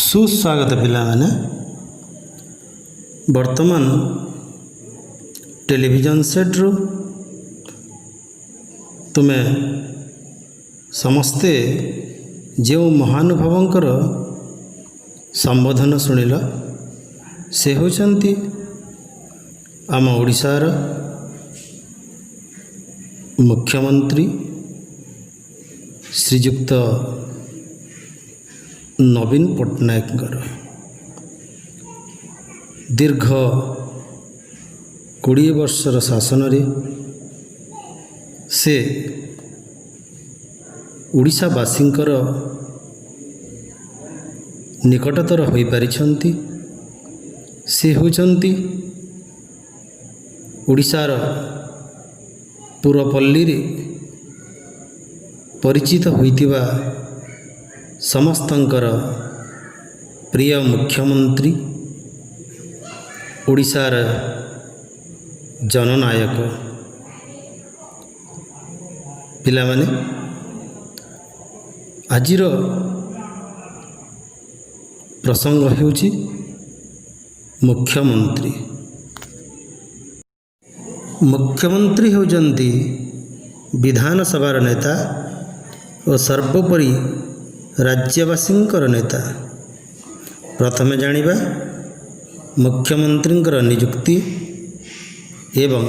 ସୁସ୍ୱାଗତ ପିଲାମାନେ। ବର୍ତ୍ତମାନ ଟେଲିଭିଜନ ସେଟ୍ରୁ ତୁମେ ସମସ୍ତେ ଯେଉଁ ମହାନୁଭବଙ୍କର ସମ୍ବୋଧନ ଶୁଣିଲ, ସେ ହେଉଛନ୍ତି ଆମ ଓଡ଼ିଶାର ମୁଖ୍ୟମନ୍ତ୍ରୀ ଶ୍ରୀଯୁକ୍ତ ନବୀନ ପଟ୍ଟନାୟକଙ୍କର। ଦୀର୍ଘ 20 ବର୍ଷର ଶାସନରେ ସେ ଓଡ଼ିଶାବାସୀଙ୍କର ନିକଟତର ହୋଇପାରିଛନ୍ତି। ସେ ହେଉଛନ୍ତି ଓଡ଼ିଶାର ପୁରପଲ୍ଲୀରେ ପରିଚିତ ହୋଇଥିବା ସମସ୍ତଙ୍କର ପ୍ରିୟ ମୁଖ୍ୟମନ୍ତ୍ରୀ, ଓଡ଼ିଶାର ଜନନାୟକ। ପିଲାମାନେ, ଆଜିର ପ୍ରସଙ୍ଗ ହେଉଛି ମୁଖ୍ୟମନ୍ତ୍ରୀ। ମୁଖ୍ୟମନ୍ତ୍ରୀ ହେଉଛନ୍ତି ବିଧାନସଭାର ନେତା ଓ ସର୍ବୋପରି ରାଜ୍ୟବାସୀଙ୍କର ନେତା। ପ୍ରଥମେ ଜାଣିବା ମୁଖ୍ୟମନ୍ତ୍ରୀଙ୍କର ନିଯୁକ୍ତି ଏବଂ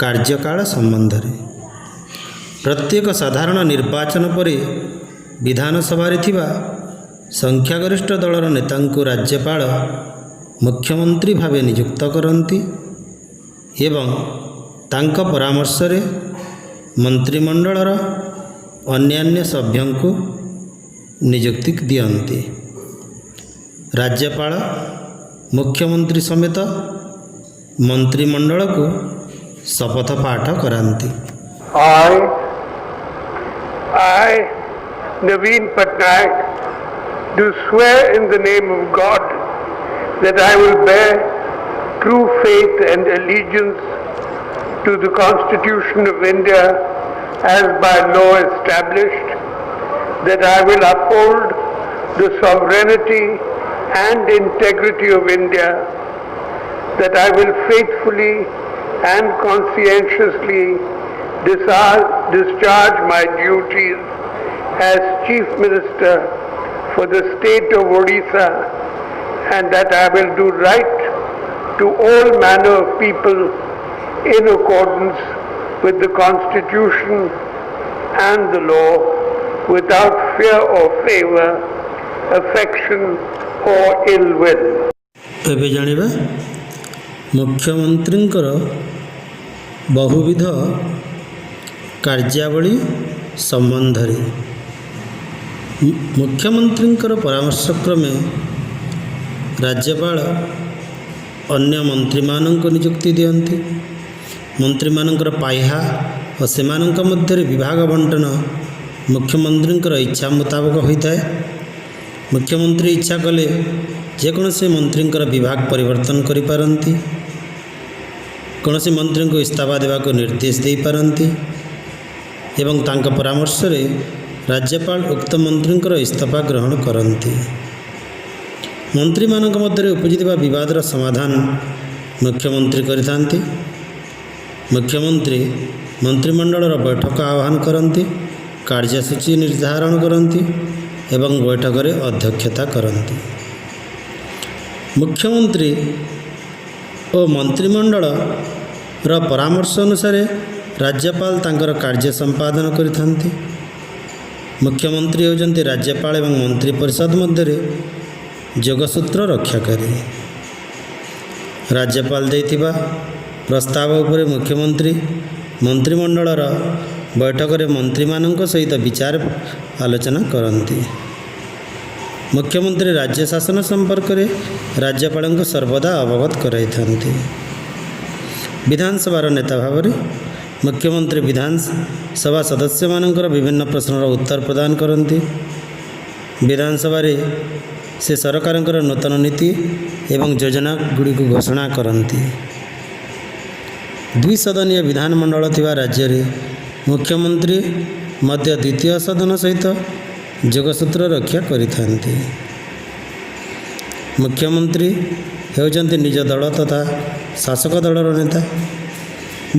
କାର୍ଯ୍ୟକାଳ ସମ୍ବନ୍ଧରେ। ପ୍ରତ୍ୟେକ ସାଧାରଣ ନିର୍ବାଚନ ପରେ ବିଧାନସଭାରେ ଥିବା ସଂଖ୍ୟାଗରିଷ୍ଠ ଦଳର ନେତାଙ୍କୁ ରାଜ୍ୟପାଳ ମୁଖ୍ୟମନ୍ତ୍ରୀ ଭାବେ ନିଯୁକ୍ତ କରନ୍ତି ଏବଂ ତାଙ୍କ ପରାମର୍ଶରେ ମନ୍ତ୍ରିମଣ୍ଡଳର ଅନ୍ୟାନ୍ୟ ସଭ୍ୟଙ୍କୁ ନିଯୁକ୍ତି ଦିଅନ୍ତି। ରାଜ୍ୟପାଳ ମୁଖ୍ୟମନ୍ତ୍ରୀ ସମେତ ମନ୍ତ୍ରିମଣ୍ଡଳକୁ ଶପଥ ପାଠ କରାନ୍ତି। I, Naveen Patnaik, do swear in the name of God that I will bear true faith and allegiance to the Constitution of India as by law established, that I will uphold the sovereignty and integrity of India, that I will faithfully and conscientiously discharge my duties as Chief Minister for the state of Odisha, and that I will do right to all manner of people in accordance with the Constitution and the law, without fear or favor, affection or ill will. ଏବେ ଜାଣିବା ମୁଖ୍ୟମନ୍ତ୍ରୀଙ୍କର ବହୁବିଧ କାର୍ଯ୍ୟାବଳୀ ସମ୍ବନ୍ଧରେ। ମୁଖ୍ୟମନ୍ତ୍ରୀଙ୍କର ପରାମର୍ଶକ୍ରମେ ରାଜ୍ୟପାଳ ଅନ୍ୟ ମନ୍ତ୍ରୀମାନଙ୍କୁ ନିଯୁକ୍ତି ଦିଅନ୍ତି। ମନ୍ତ୍ରୀମାନଙ୍କର ପାହ୍ୟା ଓ ସେମାନଙ୍କ ମଧ୍ୟରେ ବିଭାଗ ବଣ୍ଟନ ମୁଖ୍ୟମନ୍ତ୍ରୀଙ୍କର ଇଚ୍ଛା ମୁତାବକ ହୋଇଥାଏ। ମୁଖ୍ୟମନ୍ତ୍ରୀ ଇଚ୍ଛା କଲେ ଯେକୌଣସି ମନ୍ତ୍ରୀଙ୍କର ବିଭାଗ ପରିବର୍ତ୍ତନ କରିପାରନ୍ତି, କୌଣସି ମନ୍ତ୍ରୀଙ୍କୁ ଇସ୍ତଫା ଦେବାକୁ ନିର୍ଦ୍ଦେଶ ଦେଇପାରନ୍ତି ଏବଂ ତାଙ୍କ ପରାମର୍ଶରେ ରାଜ୍ୟପାଳ ଉକ୍ତ ମନ୍ତ୍ରୀଙ୍କର ଇସ୍ତଫା ଗ୍ରହଣ କରନ୍ତି। ମନ୍ତ୍ରୀମାନଙ୍କ ମଧ୍ୟରେ ଉପୁଜିଥିବା ବିବାଦର ସମାଧାନ ମୁଖ୍ୟମନ୍ତ୍ରୀ କରିଥାନ୍ତି। ମୁଖ୍ୟମନ୍ତ୍ରୀ ମନ୍ତ୍ରିମଣ୍ଡଳର ବୈଠକ ଆହ୍ୱାନ କରନ୍ତି, କାର୍ଯ୍ୟସୂଚୀ ନିର୍ଦ୍ଧାରଣ କରନ୍ତି ଏବଂ ବୈଠକରେ ଅଧ୍ୟକ୍ଷତା କରନ୍ତି। ମୁଖ୍ୟମନ୍ତ୍ରୀ ଓ ମନ୍ତ୍ରିମଣ୍ଡଳର ପରାମର୍ଶ ଅନୁସାରେ ରାଜ୍ୟପାଳ ତାଙ୍କର କାର୍ଯ୍ୟ ସମ୍ପାଦନ କରିଥାନ୍ତି। ମୁଖ୍ୟମନ୍ତ୍ରୀ ହେଉଛନ୍ତି ରାଜ୍ୟପାଳ ଏବଂ ମନ୍ତ୍ରୀ ପରିଷଦ ମଧ୍ୟରେ ଯୋଗସୂତ୍ର ରକ୍ଷାକାରୀ। ରାଜ୍ୟପାଳ ଦେଇଥିବା ପ୍ରସ୍ତାବ ଉପରେ ମୁଖ୍ୟମନ୍ତ୍ରୀ ମନ୍ତ୍ରିମଣ୍ଡଳର ବୈଠକରେ ମନ୍ତ୍ରୀମାନଙ୍କ ସହିତ ବିଚାର ଆଲୋଚନା କରନ୍ତି। ମୁଖ୍ୟମନ୍ତ୍ରୀ ରାଜ୍ୟ ଶାସନ ସମ୍ପର୍କରେ ରାଜ୍ୟପାଳଙ୍କୁ ସର୍ବଦା ଅବଗତ କରାଇଥାନ୍ତି। ବିଧାନସଭାର ନେତା ଭାବରେ ମୁଖ୍ୟମନ୍ତ୍ରୀ ବିଧାନସଭା ସଦସ୍ୟମାନଙ୍କର ବିଭିନ୍ନ ପ୍ରଶ୍ନର ଉତ୍ତର ପ୍ରଦାନ କରନ୍ତି। ବିଧାନସଭାରେ ସେ ସରକାରଙ୍କର ନୂତନ ନୀତି ଏବଂ ଯୋଜନା ଗୁଡ଼ିକୁ ଘୋଷଣା କରନ୍ତି। ଦ୍ୱିସଦନୀୟ ବିଧାନମଣ୍ଡଳ ଥିବା ରାଜ୍ୟରେ ମୁଖ୍ୟମନ୍ତ୍ରୀ ମଧ୍ୟ ଦ୍ୱିତୀୟ ସଦନ ସହିତ ଯୋଗସୂତ୍ର ରକ୍ଷା କରିଥାନ୍ତି। ମୁଖ୍ୟମନ୍ତ୍ରୀ ହେଉଛନ୍ତି ନିଜ ଦଳ ତଥା ଶାସକ ଦଳର ନେତା।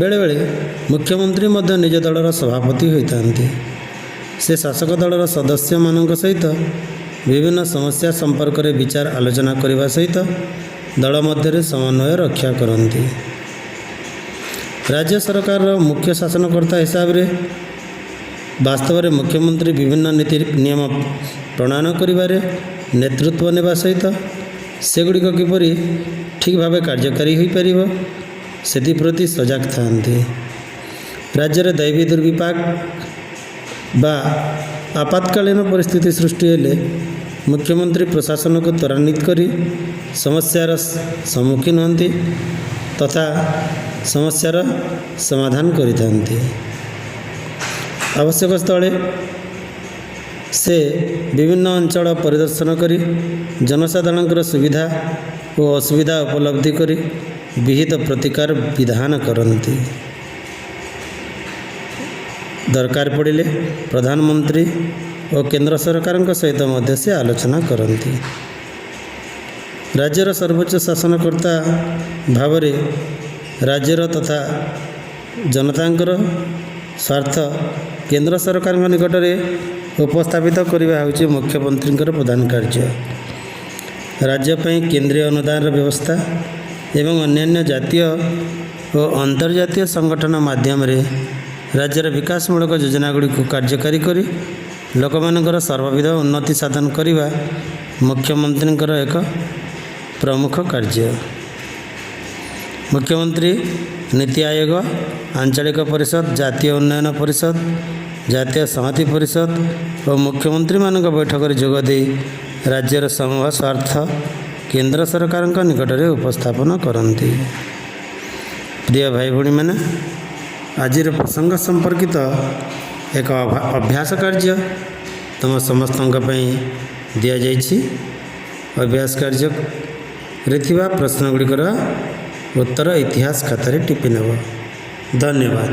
ବେଳେବେଳେ ମୁଖ୍ୟମନ୍ତ୍ରୀ ମଧ୍ୟ ନିଜ ଦଳର ସଭାପତି ହୋଇଥାନ୍ତି। ସେ ଶାସକ ଦଳର ସଦସ୍ୟମାନଙ୍କ ସହିତ ବିଭିନ୍ନ ସମସ୍ୟା ସମ୍ପର୍କରେ ବିଚାର ଆଲୋଚନା କରିବା ସହିତ ଦଳ ମଧ୍ୟରେ ସମନ୍ୱୟ ରକ୍ଷା କରନ୍ତି। ରାଜ୍ୟ ସରକାରର ମୁଖ୍ୟ ଶାସନକର୍ତ୍ତା ହିସାବରେ ବାସ୍ତବରେ ମୁଖ୍ୟମନ୍ତ୍ରୀ ବିଭିନ୍ନ ନୀତି ନିୟମ ପ୍ରଣୟନ କରିବାରେ ନେତୃତ୍ୱ ନେବା ସହିତ ସେଗୁଡ଼ିକ କିପରି ଠିକ୍ ଭାବେ କାର୍ଯ୍ୟକାରୀ ହୋଇପାରିବ, ସେଥିପ୍ରତି ସଜାଗ ଥାଆନ୍ତି। ରାଜ୍ୟରେ ଦୈବୀ ଦୁର୍ବିପାକ ବା ଆପାତକାଳୀନ ପରିସ୍ଥିତି ସୃଷ୍ଟି ହେଲେ ମୁଖ୍ୟମନ୍ତ୍ରୀ ପ୍ରଶାସନକୁ ତ୍ୱରାନ୍ୱିତ କରି ସମସ୍ୟାର ସମ୍ମୁଖୀନ ହୁଅନ୍ତି ତଥା ସମସ୍ୟାର ସମାଧାନ କରିଥାନ୍ତି। ଆବଶ୍ୟକ ସ୍ଥଳେ ସେ ବିଭିନ୍ନ ଅଞ୍ଚଳ ପରିଦର୍ଶନ କରି ଜନସାଧାରଣଙ୍କର ସୁବିଧା ଓ ଅସୁବିଧା ଉପଲବ୍ଧି କରି ବିହିତ ପ୍ରତିକାର ବିଧାନ କରନ୍ତି। ଦରକାର ପଡ଼ିଲେ ପ୍ରଧାନମନ୍ତ୍ରୀ ଓ କେନ୍ଦ୍ର ସରକାରଙ୍କ ସହିତ ମଧ୍ୟ ସେ ଆଲୋଚନା କରନ୍ତି। ରାଜ୍ୟର ସର୍ବୋଚ୍ଚ ଶାସନକର୍ତ୍ତା ଭାବରେ ରାଜ୍ୟର ତଥା ଜନତାଙ୍କର ସ୍ୱାର୍ଥ କେନ୍ଦ୍ର ସରକାରଙ୍କ ନିକଟରେ ଉପସ୍ଥାପିତ କରିବା ହେଉଛି ମୁଖ୍ୟମନ୍ତ୍ରୀଙ୍କର ପ୍ରଧାନ କାର୍ଯ୍ୟ। ରାଜ୍ୟ ପାଇଁ କେନ୍ଦ୍ରୀୟ ଅନୁଦାନର ବ୍ୟବସ୍ଥା ଏବଂ ଅନ୍ୟାନ୍ୟ ଜାତୀୟ ଓ ଅନ୍ତର୍ଜାତୀୟ ସଂଗଠନ ମାଧ୍ୟମରେ ରାଜ୍ୟର ବିକାଶମୂଳକ ଯୋଜନା ଗୁଡ଼ିକୁ କାର୍ଯ୍ୟକାରୀ କରି ଲୋକମାନଙ୍କର ସର୍ବବିଧ ଉନ୍ନତି ସାଧନ କରିବା ମୁଖ୍ୟମନ୍ତ୍ରୀଙ୍କର ଏକ ପ୍ରମୁଖ କାର୍ଯ୍ୟ। ମୁଖ୍ୟମନ୍ତ୍ରୀ ନୀତି ଆୟୋଗ, ଆଞ୍ଚଳିକ ପରିଷଦ, ଜାତୀୟ ଉନ୍ନୟନ ପରିଷଦ, ଜାତୀୟ ସଂହତି ପରିଷଦ ଓ ମୁଖ୍ୟମନ୍ତ୍ରୀମାନଙ୍କ ବୈଠକରେ ଯୋଗ ଦେଇ ରାଜ୍ୟର ସମୂହ ସ୍ୱାର୍ଥ କେନ୍ଦ୍ର ସରକାରଙ୍କ ନିକଟରେ ଉପସ୍ଥାପନ କରନ୍ତି। ପ୍ରିୟ ଭାଇ ଭଉଣୀମାନେ, ଆଜିର ପ୍ରସଙ୍ଗ ସମ୍ପର୍କିତ ଏକ ଅଭ୍ୟାସ କାର୍ଯ୍ୟ ତୁମ ସମସ୍ତଙ୍କ ପାଇଁ ଦିଆଯାଇଛି। ଅଭ୍ୟାସ କାର୍ଯ୍ୟରେ ଥିବା ପ୍ରଶ୍ନ ଗୁଡ଼ିକର ଉତ୍ତର ଇତିହାସ ଖାତାରେ ଟିପି ନେବ। ଧନ୍ୟବାଦ।